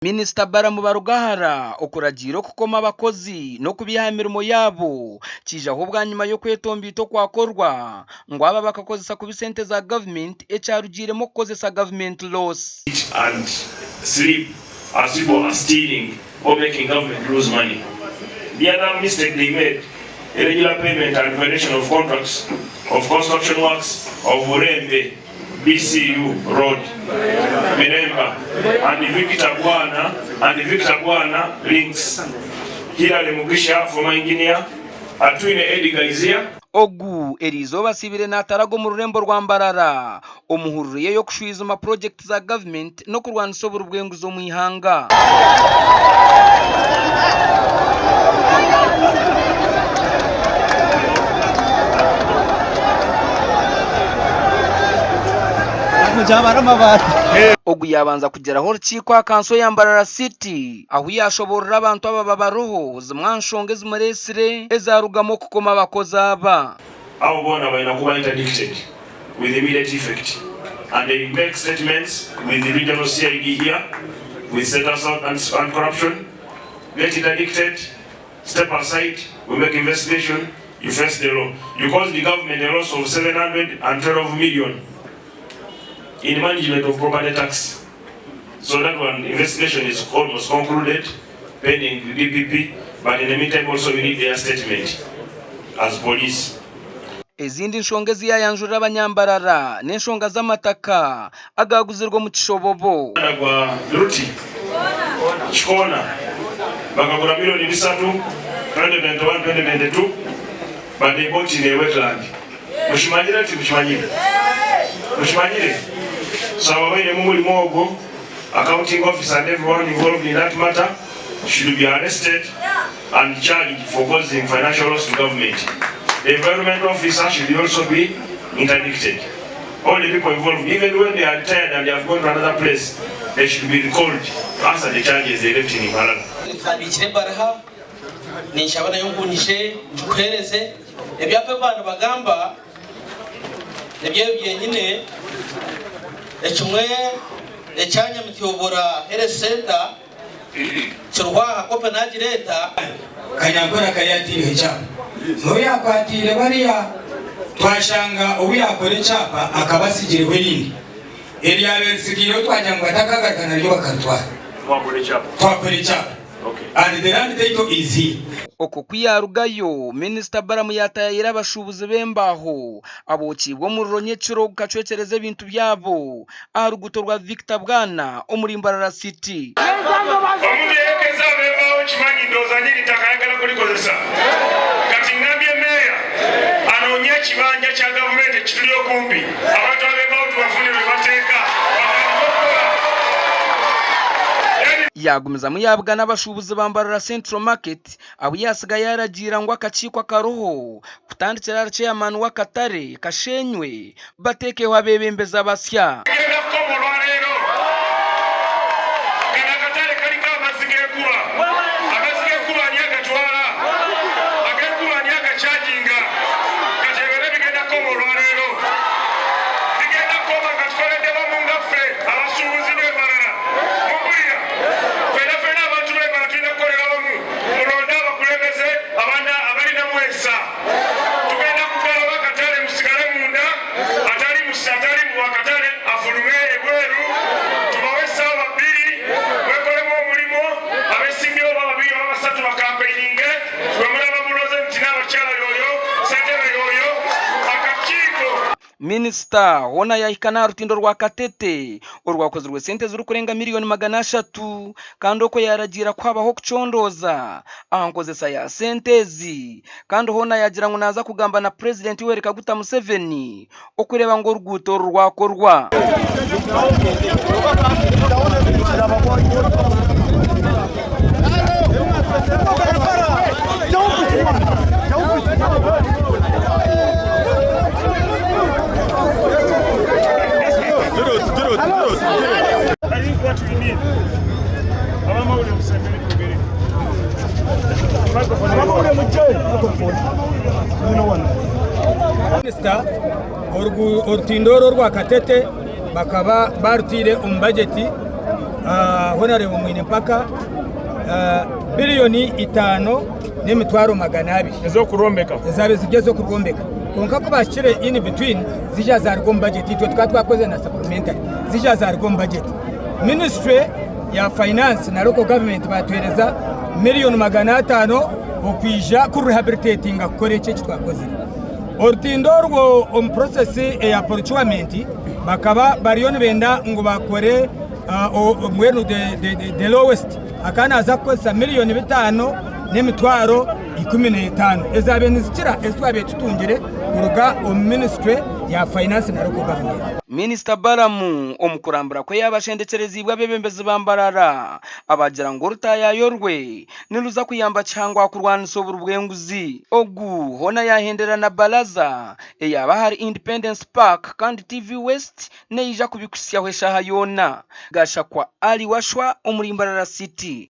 Minisita Balaam Barugahara okuragiira okukoma abakozi n'okubaiha aha mirimo yaabo kiijaho bwanyima y'okwetomboita okwakorwa ngu aba bakakozesa kubi sente za gavumenti ekyarugiiremu okukozesa gavumenti loss. Eat and sleep as people are stealing or making government lose money. The other mistake they made, irregular payment and violation of contracts of construction works of Burembe BCU Road, Miremba and Victor Bwana and Victor Bwana links, Hillary Mugisha former engineer, Atwine Edgar Izia. Ogu eriizooba asiibire naataraga omu rurembo rwa Mbarara omu hururu ye y'okushwijuma purogyekiti za gavumenti n'okurwanisa oburi bw'enguzi omu ihanga. Ogu yaabanza kugyeraho orukiiko aha kanso ya Mbarara City ahu yaashoboorora abantu ababa bariho zimwe aha nshonga ezimureetsire ezaarugamu okukoma abakozi aba. Abo boona baine kuba interdicted with immediate effect and they make statements with the regional CID here with Center South Anti Corruption get interdicted step aside we make investigation you face the law you caused the government a loss of 712 million in management of property tax so that one investigation is almost concluded pending the DPP but in the meantime also we need their statement as police. Ezindi nshonga ezi yaayanjurira abanyambarara n'enshonga z'amataka agaaguzirwe omu kishobobo. Omuhanda gwa Ruti Kikoona bakagura milioni bisatu 2021, 2022 but they bought in a wetland. Mukimanyire nti mukimanyire? Mukimanyire? So ababairemu omurimo ogwo, accounting officer and everyone involved in that matter should be arrested and charged for causing financial loss to government. The environment officer should also be interdicted. All the people involved, even when they are retired and they have gone to another place, they should be recalled to answer the charges they left in Mbarara. Nkuhandiikire ebaruha, ninshaba nayo ngu nyije ngikuheereze. Ebyapa ebi baaba nibagamba nibyo ebi byenyine, ekimwe ekya Nyamityobora Health Centre kiriho aha kopi nagireeta. Kanyankore akaba yataireho ekyapa. N'obu yakwatiire bariya twashanga obu yakora ekyapa akaba atsigireho erindi. Eryabaire ritsigaireho twagira ngu batakagaruka naryo bakaritwara. Twakora ekyapa. And the land title is here. Okwo ku yaarugayo, Minisita Balaam yaataayaayira abashuubuzi b'embaaho abookiibwe omuriro nyekiro gukacwekyereza ebintu byabo aha ruguuto rwa Victor Bwana omuri Mbarara City. Omuntu eyayokeza ab'embaaho nkimanyi ndowooza nyini ttaka ayagala kulikozesa. Kati ngambye Meeya anoonye ekibanja kya gavumenti ekituli okumpi abantu ab'embaaho tubafunire we bateeka batandike okukola. Yaagumizamu yaabugana abashuubuzi ba Mbarara Central Market abu yaatsiga yaaragiira ngu akakiiko akariho kutandikira ahari Chairman w'akatare kasheenywe bateekeho abeebembezi abasya. Tugenda kukoma olwaleero. Kano akatale kaliko amazzi g'enkuba. Amazzi g'enkuba ani agatwala? Ag'enkuba ani agakyajinga? Kati ebyo byonna bigenda kukoma olwaleero. Bigenda kukoma nga tukoledde wamu nga ffe abasuubuzi b'e Mbarara. Mumpulira? Ffena ffena abantu b'e Mbarara tulina kukolera wamu. Mulonde abakulembeze abalinamu ensa. Tugenda kuggalawo akatale musigale munda, atali atali mu akatale afulume ebweru. Tubawe essaawa bbiri mwekolemu omulimu, abesimbyewo oba babiri oba basatu bakampeininge. Gwe mulaba muloze nti n'abakyala y'oyo, ssentebe y'oyo, akakiiko. Minisita hoona yaahika n'aha rutindo rwa Katete orwakozirwe sente ezirikurenga miriyoni 300 kandi okwo yaaragiira ku habaho okucondooza aha nkozesa ya sente ezi kandi hoona yaagira ngu naaza kugamba na Purezidenti Yoweri Kaguta Museveni okureeba ngu oruguuto oru rwakorwa. Minisita, orutindo oru orwa Katete bakaba barutaire omu bajeti. Honourable Mwine Mpaka biriyoni itaano n'emitwaro 200. Ez'okurwombeka. Ezaabaire ziri ez'okurwombeka. Kwonka ku baahikire in between ziija zaaruga omu budget. Itwe tukaba twakozire na supplementary ziija zaaruga omu budget. Ministry ya finance na local government baatuheereza miriyoni 500 okwija ku rehabilitatinga kukora eki eki twakozire. Orutindo orwo omu process eya procurement bakaba bariyo nibenda ngu bakore mbwenu the lowest akaba naaza kukozesa miriyoni bitaano n'emitwaro 15 ezaabaire nizikira ezi twabaire tutungire kuruga omu ministry ya finance na local government. Minisita Balaam omu kurambura kwe yaabashendekyereziibwe abeebembezi ba Mbarara abagira ngu orutaayaayo rwe niruza kuyamba kihango aha kurwanisa oburi bw'enguzi. Ogu hoona yaahendera na baraza eyaaba ahari Independence Park kandi TV West neija kubikuhitsyaho eshaaha yoona. Gashakwa Ali Washwa omuri Mbarara City.